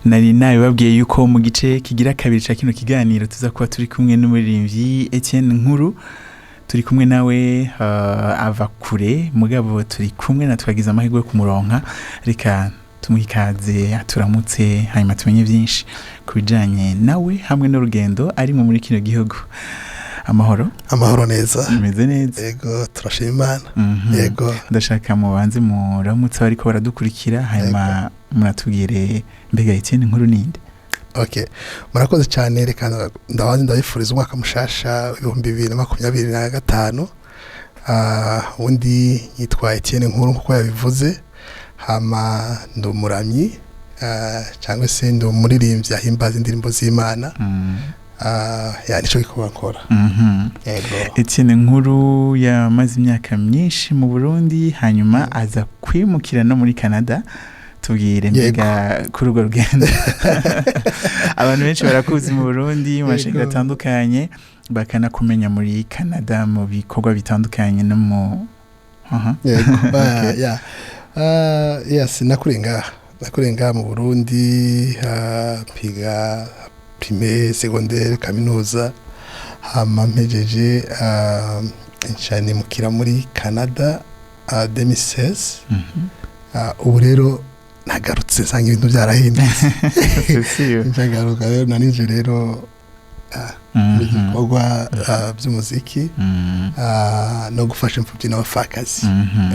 Nari nabibabwiye yuko mu gice kigira kabiri ca kino kiganiro tuza kuba turi kumwe n'umuririmbyi Etienne Nkuru. Turi kumwe nawe, ava kure, mugabo turi kumwe na twagize amahirwe yo kumuronka. Reka tumuhe ikaze, aturamutse, hanyuma tumenye byinshi ku bijanye nawe hamwe n'urugendo arimo muri kino gihugu. Amahoro? Amahoro neza. Imeze neza? Yego, turashima Imana. Yego. Ndashaka mubanze muramutse bariko baradukurikira, hanyuma muratubwire mbega Etienne Nkuru ninde? Okay, murakoze cyane. Reka ndabanze ndabifuriza umwaka mushasha 2025. Undi yitwa Etienne Nkuru nkuko yabivuze, hama ndi umuramyi, cyangwa se ndi umuririmbyi ahimbaza indirimbo z'Imana. Ya, nico gikorwa nkora. Yego. Etienne Nkuru yamaze imyaka myinshi mu Burundi, hanyuma aza kwimukira no muri Canada. Tubwire mbega kuri urwo rugendo. Abantu benshi barakuzi mu Burundi mu mashengero atandukanye, bakanakumenya muri Canada mu bikorwa bitandukanye no mu aha. Yego. Ya. Yes, nakuriye ngaha mu Burundi, mpiga primaire, secondaire, kaminuza, hama mpejeje, nca nimukira muri Canada 2016. Ubu rero nagarutse nsanga ibintu byarahindutse. C'est sûr. Nca ngaruka rero, narinje rero mu bikorwa by'umuziki no gufasha imfubyi n'abapfakazi.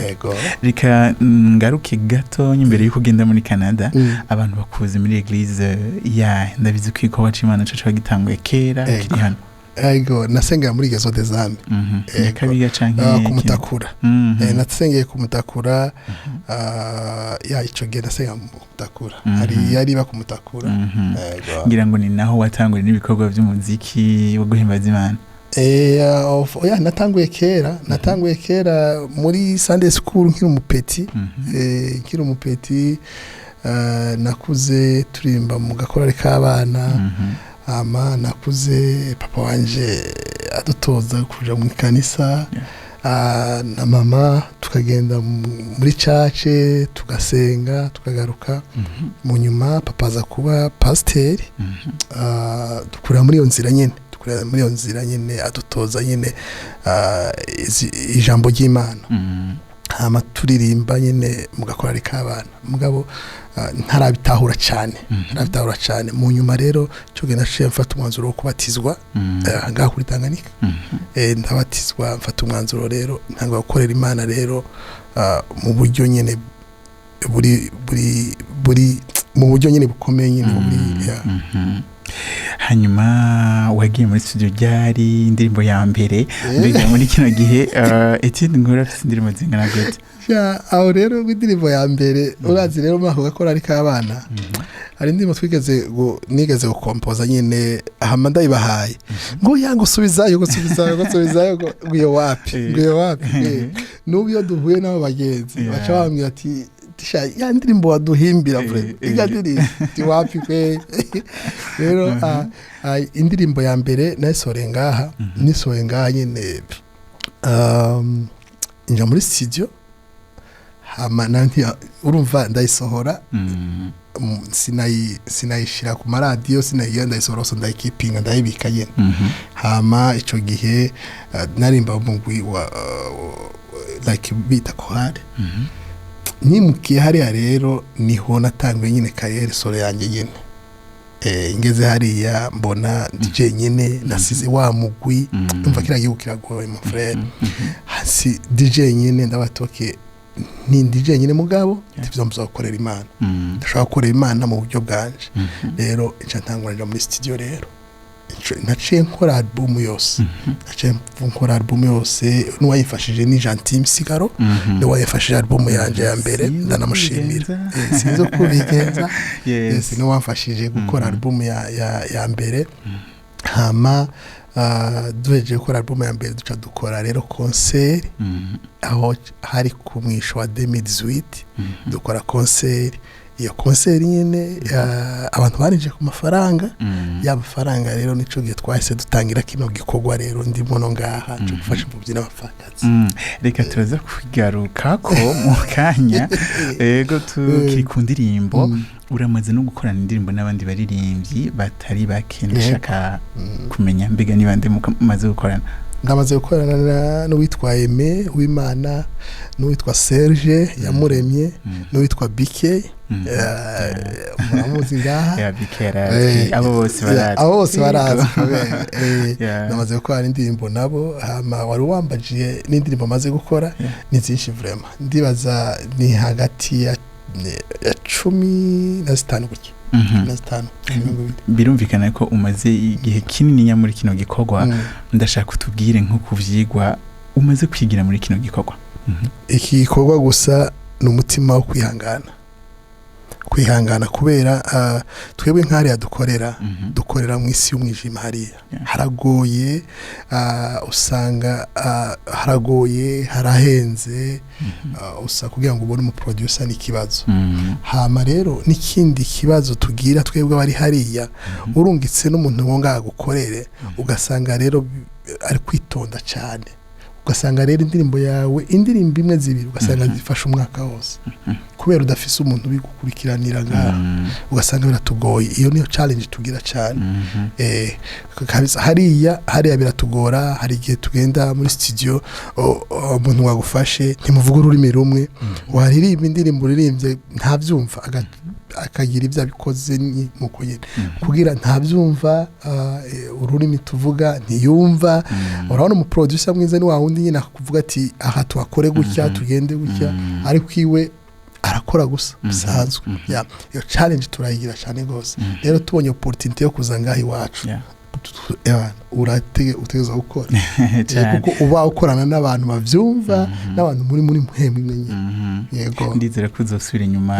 Yego. Reka ngaruke gato imbere y'uko ugenda muri Canada. Abantu bakuzi muri église ya, ndabizi ko igikorwa c'Imana cacu gitanguye kera kiri hano. Ego, nasengera muri Réseau des Âmes. Ego. Nyakabiga canke Kumutakura. Nasengeye kumutakura. Ya, ico gihe nasenga mu Kumutakura. Hari yari iba kumutakura. Ego. Ngira ngo ni naho watanguriye n'ibikorwa by'umuziki wo guhimbaza Imana. Oya, natanguye kera muri Sunday school nkiri umupetit. Nkiri umupetit, nakuze turimba mu gakorare k'abana. Ama nakuze papa wanje adutoza kuja mu ikanisa. Na mama tukagenda muri church, tugasenga, tukagaruka. Mu nyuma papa aza kuba pasiteri. Dukurira muri iyo nzira nyene, adutoza nyene ijambo ry'Imana. Hama turirimba nyene mu gakorari k'abana, mugabo ntarabitahura cyane. Mu nyuma rero cyo genda naciye mfata umwanzuro wo kubatizwa ngaha kuri Tanganyika. Ndabatizwa, mfata umwanzuro rero, ntangwa gukorera Imana rero mu buryo nyene buri mu buryo nyene bukomeye nyene buri, ya. Hanyuma wagiye muri studio ryari, indirimbo ya mbere? Mbega muri kino gihe Etienne Nkuru afite indirimbo zingana gute? Ya, aho rero indirimbo ya mbere, urazi rero muri ako gakorari k'abana hari indirimbo twigeze nigeze gukompoza nyine, hama ndayibahaye ngo ya, ngo subizayo, ngo subizayo, ngo subizayo, ngo iyo wapi, ngo iyo wapi. N'ubu iyo duhuye n'abo bagenzi baca bambwira ati: "Tisha, ya ndirimbo waduhimbira, vraiment, ijya ndirimbo ti wapi kwe." Rero indirimbo ya mbere nayisohoreye ngaha, nisohoye ngaha nyine, nja muri studio, hama urumva ndayisohora. Sinayishira ku maradiyo, sinayigira, ndayisohora gusa, ndayikipinga, ndayibika nyene. Hama ico gihe narimba umugwi wa like bita chorale. Nimukiye hariya rero niho natanguye nyine carrière solo yanjye nyine. Ngeze hariya mbona ndi jenyine, nasize wa mugwi. Umva, kiriya gihugu kiragoye, mon frère. Hasi ndi jenyine, ndabatoke ni ndi jenyine, mugabo tivyo mbuza gukorera Imana. Ndashobora gukorera Imana mu buryo bwanje. Rero nca ntangurira muri studio rero. Naciye nkora album yose, naciye nkora album yose. N'uwayifashije ni Gentil Misigaro, niwe wayifashije album yanje ya mbere. Sinzi uko Ndanamushimira. ubigenza. Sinzi uko ubigenza. Yes, niwe wamfashije gukora album ya mbere. Hama duhejeje gukora album ya mbere, duca dukora rero concert. Aho hari ku mwisho wa 2018, dukora concert. Iyo concert nyene, abantu barinje ku mafaranga. Ya mafaranga rero, nico gihe twahise dutangira kino gikorwa rero ndimo no ngaha cyo gufasha imfubyi n'abapfakazi. Reka turaza kugaruka ko mu kanya. Ego, tukiri ku ndirimbo, uramaze no gukorana indirimbo n'abandi baririmbyi batari bake. Ndashaka kumenya mbega ni bande mumaze gukorana? Ndamaze gukorana n'uwitwa Aime Uwimana, n'uwitwa Serge Yamuremye, n'uwitwa Bike. Muramuzi ngaha. Ya, Bike arazwi, abo bose barazi. Abo bose barazi kubera, namaze gukora indirimbo nabo. Hama wari wambajiye n'indirimbo maze gukora. Ni byinshi vraiment, ndibaza ni hagati ya 15 gutya, 15, 20. Birumvikana ko umaze igihe kinini muri kino gikorwa. Ndashaka utubwire nko ku vyigwa umaze kwigira muri kino gikorwa. Iki gikorwa gusa ni umutima wo kwihangana, kwihangana kubera twebwe nk'hariya dukorera, dukorera mu isi y'umwijima hariya. Haragoye, usanga haragoye, harahenze. Usa kugira ngo ubone umuproducer ni ikibazo. Hama rero n'ikindi kibazo tugira twebwe abari hariya, urungitse n'umuntu wo ngaha agukorere, ugasanga rero ari kwitonda cyane, ugasanga rero indirimbo yawe, indirimbo imwe, zibiri, ugasanga zifashe umwaka wose kubera udafise umuntu ubigukurikiranira ngaha. Ugasanga biratugoye. Iyo niyo challenge tugira cyane. Kabisa hariya biratugora. Hari igihe tugenda muri studio, umuntu wagufashe ntimuvuga ururimi rumwe, waririmba indirimbo uririmbye ntabyumva, akagira ibyo abikoze nuko nyine kugira ntabyumva, ururimi tuvuga ntiyumva. Urabona, umuproducer mwiza ni wa wundi nyine akakuvuga ati: "Aha tuhakore gutya, tugende gutya." Ariko iwe arakora gusa bisanzwe. Ya, iyo challenge turayigira cyane rwose. Rero tubonye opportunity yo kuza ngaha iwacu, utegereza gukora. Cyane. Kuko uba ukorana n'abantu bavyumva, n'abantu muri muhemu imwe nyine. Yego. Ndizera ko uzosubira inyuma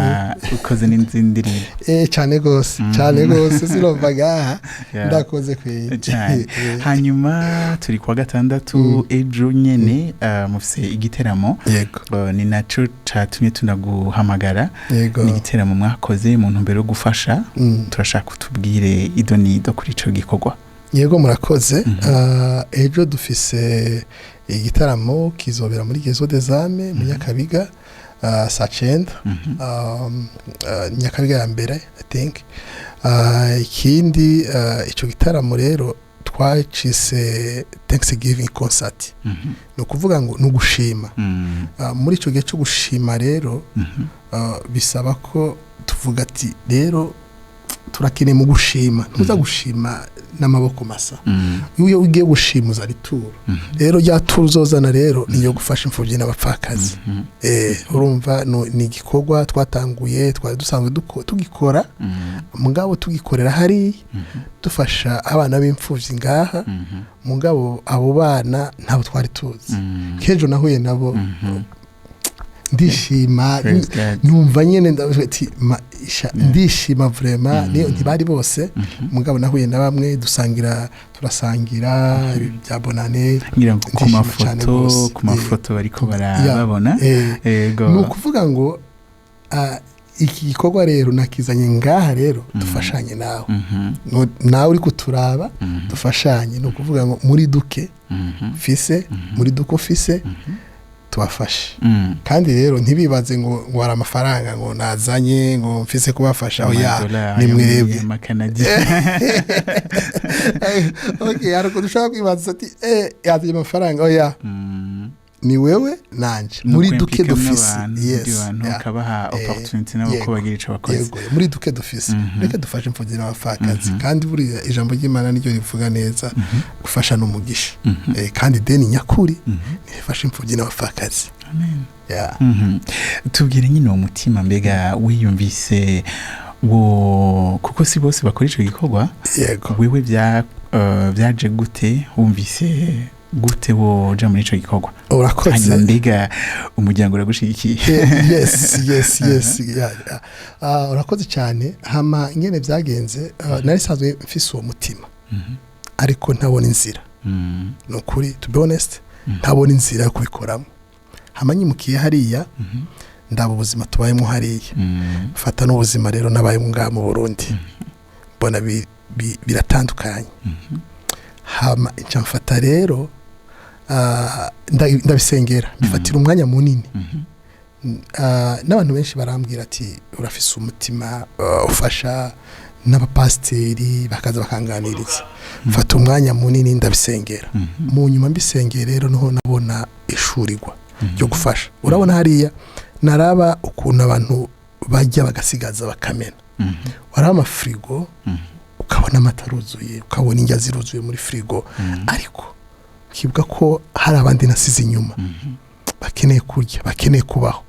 ukoze n'izindi ndirimbo. Cyane rwose, cyane rwose, sinumva ngaha ndakoze kwe. Cyane. Hanyuma turi kuwa gatandatu, ejo nyene mufise igiteramo. Yego. Ni naco catumye tunaguhamagara. Yego. Ni igiteramo mwakoze mu ntumbero yo gufasha. Turashaka utubwire ido n'ido kuri ico gikorwa. Yego, murakoze. Ejo dufise igitaramo kizobera muri Maison des Âmes mu Nyakabiga, saa 9. Nyakabiga ya mbere, I think. Ikindi, ico gitaramo rero twacise Thanksgiving concert. Ni ukuvuga ngo ni ugushima. Muri ico gihe cyo gushima rero, bisaba ko tuvuga ati rero turakeneye mu gushima, ntuza gushima n'amaboko masa. Iyo ugiye gushima uzana ituro. Rero rya turo uzozana rero niyo gufasha imfubyi n'abapfakazi. Urumva ni igikorwa twatanguye, twari dusanzwe tugikora, mugabo tugikorera hariya, dufasha abana b'imfubyi ngaha. Mugabo abo bana ntabwo twari tuzi. Kejo nahuye nabo, ndishima. Praise God. Numva nyene ndavuga ati ndishima vraiment. Niyo ntibari bose, mugabo nahuye na bamwe, dusangira, turasangira ibi bya bonane. Ngira ngo ku Ndishima cyane mafoto rwose. ku mafoto bariko barababona. Ego. Ni ukuvuga ngo iki gikorwa rero nakizanye ngaha rero dufashanye nawe. Nawe uri kuturaba, dufashanye. Ni ukuvuga ngo muri duke fise, muri duke ufise, tubafashe. Kandi rero ntibibaze ngo hari amafaranga ngo nazanye ngo mfise kubafasha. Oya, Amadolari ni mwebwe. Amakanadi. Okay, hari ukuntu ushobora kwibaza ati yazanye amafaranga. Oya, ni wewe nanje muri duke dufise. Yes, ukabaha opportunity nabo ko bagira ico bakoze. Yego, muri duke dufise, reka dufashe imfubyi n'abapfakazi. Kandi buriya ijambo ry'Imana niryo rivuga neza, gufasha n'umugisha. Kandi deni nyakuri nifashe imfubyi n'abapfakazi. Amen. Yeah. Tubwire nyine uwo mutima, mbega wiyumvise wo, kuko si bose bakora ico gikorwa. Yego. Wewe byaje gute? Wumvise gute woja muri ico gikorwa? Urakoze. Hanyuma mbega umuryango uragushigikiye? Yes, yeah. Urakoze cyane. Hama ingene byagenze, nari sanzwe mfise uwo mutima, ariko ntabona inzira. Ni ukuri, to be honest, ntabona inzira yo kubikoramo. Hama nyimukiye hariya, Ndaba ubuzima tubayemo hariya, fata n'ubuzima rero nabayemo ngaha mu Burundi, mbona biratandukanye. Hama nca mfata rero, ndabisengera, bifatira umwanya munini. N'abantu benshi barambwira ati: "Urafise umutima ufasha." N'abapasiteri bakaza bakanganiriza. Mfata umwanya munini ndabisengera. Mu nyuma mbisengeye rero, niho nabona ishurirwa ryo gufasha. Urabona hariya naraba ukuntu abantu bajya bagasigaza, bakamena. Waraba amafirigo, ukabona amata aruzuye, ukabona indya ziruzuye muri firigo, ariko ukibuka ko hari abandi nasize inyuma bakeneye kurya, bakeneye kubaho.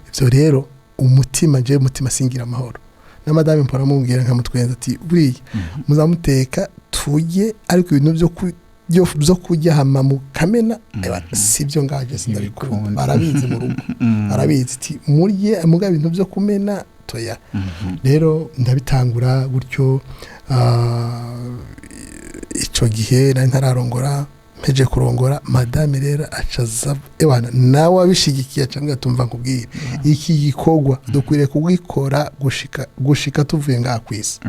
Ibyo rero umutima, jewe umutima singira amahoro. Na madame mpora mubwira, nkamutwenza ati: "Buriya muzamuteka turye, ariko ibintu byo kurya hama mukamena, si byo ngaje, sindabikunda." Ntibikunda. Barabizi mu rugo, barabizi ati: "Murye, muga ibintu byo kumena toya." Rero ndabitangura gutyo. Ico gihe nari ntararongora. Mpeje kurongora, madame rero acaza, ewana nawe abishigikiye, acambwira: "Tumva nkubwire, iki gikorwa dukwiriye kugikora gushika tuvuye ngaha kwisi."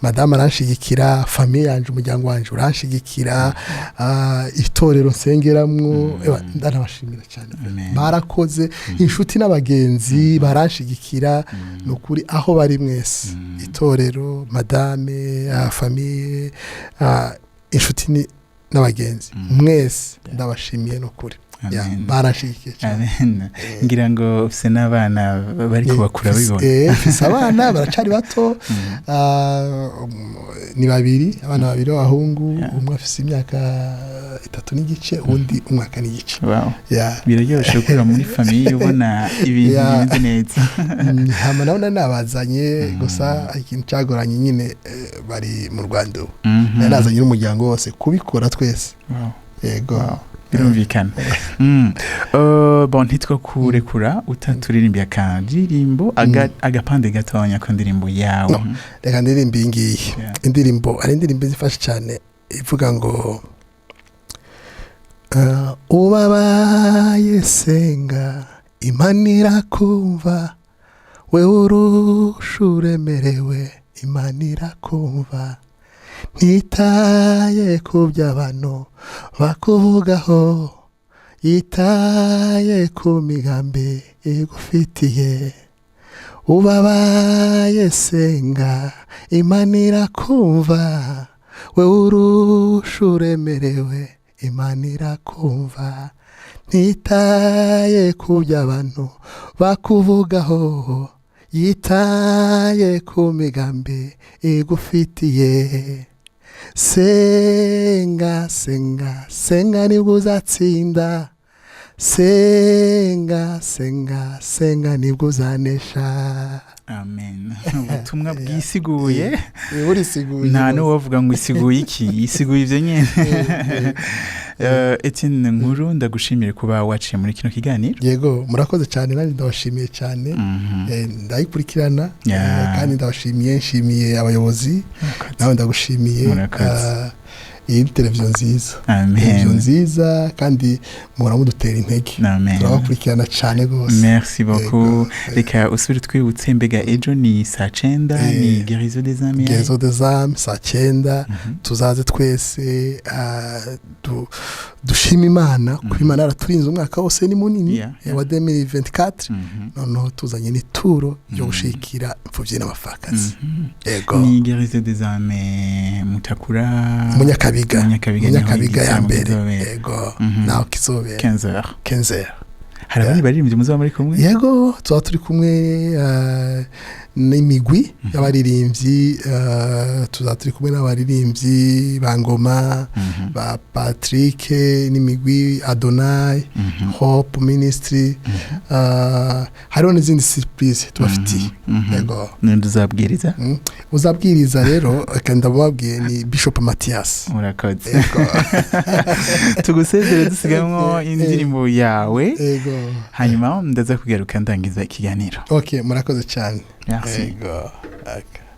Madame aranshigikira, famille yanje, umuryango wanje uranshigikira, itorero nsengeramwo, ewa, ndanabashimira cyane. Amen. Barakoze. Inshuti n'abagenzi baranshigikira. Ni ukuri, aho bari mwese, itorero, madame, famille, inshuti n'abagenzi mwese, ndabashimiye ni ukuri. Ya, Amen. baranshigikiye cyane. Amen. Ngira ngo ufise n'abana bari kubakura bibona. Mfise abana baracari bato. Ni babiri, abana babiri b'abahungu. Umwe afise imyaka 3 n'igice, uwundi umwaka n'igice. Yeah. Biraryoshe gukorera muri famille ubona ibintu bimeze neza. Hama nabo nari nabazanye, gusa ikintu cagoranye nyine, bari mu Rwanda ubu. Nari nazanye n'umuryango wose kubikora twese. Yego. Wow. Birumvikana. Bon, ntitwo kurekura utaturirimbiye akadirimbo, agapande gatonya ku ndirimbo yawe. No. Reka ndirimbe iyi ngiyi. Indirimbo, hari indirimbo izifasha cyane ivuga ngo "Ubabaye senga, Imana irakumva, wewe urusha uremerewe, Imana irakumva, ntitaye ku by'abantu bakuvugaho, yitaye ku migambi igufitiye. Ubabaye senga, Imana irakumva, wewe urusha uremerewe, Imana irakumva, ntitaye ku by'abantu bakuvugaho, yitaye ku migambi igufitiye. Senga, senga, senga, nibwo uzatsinda. Senga, senga, senga, nibwo uzanesha." Amen, ubutumwa bwisiguye. Burisiguye. Nta n'uwavuga ngo isiguye iki, isiguye ibyo nyine. Etienne Nkuru, ndagushimire kuba waciye muri kino kiganiro. Yego, murakoze cyane, nanjye ndabashimiye cyane. Ndayikurikirana. Kandi ndabashimiye, nshimiye abayobozi. Murakoze. Nawe ndagushimiye. Murakoze. Iyi ni televiziyo nziza, Amen. televiziyo nziza, kandi muhora mudutera intege. Amen. Turabakurikirana cyane rwose. Merci beaucoup. Yego. Reka usubire twibutse, mbega ejo ni saa 9, ni Guérison des âmes? Guérison des âmes, saa 9. Tuzaze twese, dushima Imana kuko Imana yaraturinze umwaka wose, ni munini, wa 2024. Noneho tuzanye n'ituro ryo gushikira imfubyi n'abapfakazi. Yego. Ni Guérison des âmes Mutakura. Munyakabiga. Munyakabiga niho Munyakabiga ya igitaramo mbere. kizobera. Yego, naho kizobera. 15 heures. 15 heures. Hari abandi baririmbyi muzaba muri kumwe? Yego, tuba turi kumwe n'imigwi y'abaririmbyi, tuzaba turi kumwe n'abaririmbyi ba Ngoma, ba Patrick n'imigwi Adonai, Hope Ministry. Hariho n'izindi surprise tubafitiye. Yego. Ninde uzabwiriza? Uzabwiriza rero, reka ndababwiye, ni Bishop Mathias. Murakoze. Yego. Tugusezere dusigamwo indirimbo yawe. Yego. Hanyuma ndaza kugaruka ndangiza ikiganiro. Okay, murakoze cyane. Merci. Yego. Okay.